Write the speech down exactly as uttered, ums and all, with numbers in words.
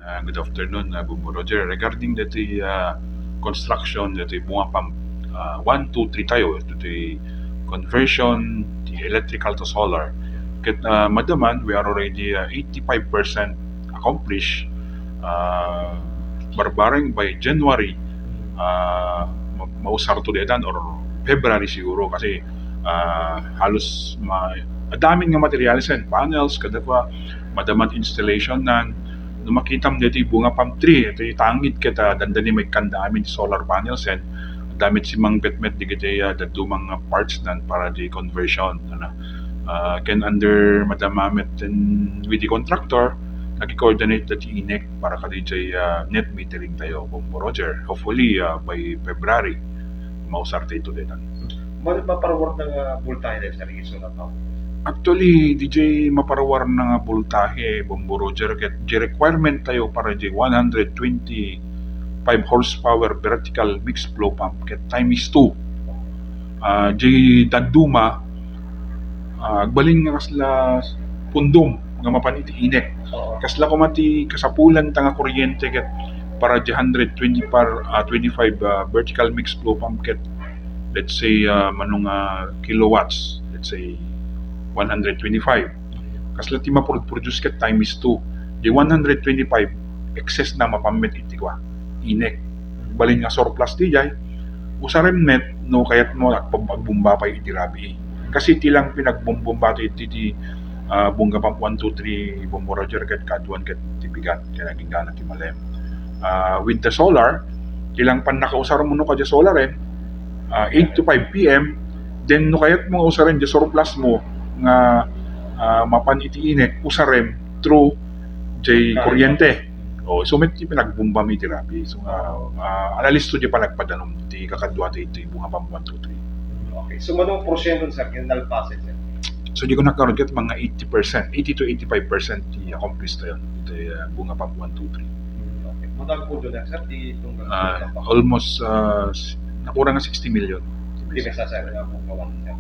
Ah, good afternoon, ah, Bombo Roger. Regarding ditoy, ah, construction ditoy bunga pump, ah, one, two, three tayo, ditoy conversion ti electrical to solar. Ket, ah, madama, we are already, ah, eighty-five percent accomplished. Ah, barbareng by January, ah, ma-, mausarto daytan or February siguro kasi, ah, halos ma-, adda amin nga materials and panels, kada pa, madama ti installation nan. No makitam ditoy bunga pump three, itoy tangit ket, ah, dandani maikkanda amin ti solar panels and adda met simangpetmet dagiti, ah, dadduma nga parts nan para di conversion, ano. Ah, ken under madama met ten with the contractor, naki-coordinate ti INEC para kadaydiay, ah, net metering tayo, Bombo Roger. Hopefully, ah, by February, mausar tayo daytan. Ma-, maparuarna nga voltahe dayta, sir, isu na tao? Actually, diay maparuarna nga voltahe, Bombo Roger, ket di requirement tayo para di one hundred twenty-five horsepower vertical mixed flow pump ket times two. Ah, di dadduma, ah, agbalin nga kasla pundom nga mapan iti INEC. Oo. Kasla koma ti kasapulan ta nga kuryente ket para di hundred twenty par, ah, twenty-five, ah, vertical mixed flow pump ket, let's say, ah, mano nga kilowatts, let's say, one hundred twenty-five. Kasla ti maproduce ket times two. Di one hundred twenty-five, excess na mapan met iti kua, INEC. Balin nga surplus diay, usarem met no kayatmo agpab-, agbomba pay iti rabii. Kasi ti lang pinagbomba ti, ti, ti, ah, bunga pump one, two, three, Bombo Roger, ket kaaduan ket ti bigat, ken agingga ti malem. Ah, with the solar, ti lang pannakausarmo no kadi solarem, ah, eight to five P M, then no kayatmo nga usarem di surplus mo nga, ah, mapan iti INEC, usarem through di kuryente. O, isu met ti pinagbomba mi iti rabii. So, ah, ah, analisto di panagpadanum ti kakadua ti, ti bunga pump one, two, three. Okay. So, mano porsyento, sir, nga nalpasen, sir? So, di ko nakarugat, mga eighty percent, eighty to eighty-five percent ti accomplish tayo iti, ah, bunga pump one, two, three. Okay. Mano nga pondo na, sir, ti tunggal? Ah, almost, ah, s-, nakurang nga sixty million. Di ba, sir, nga bunga pump, sir?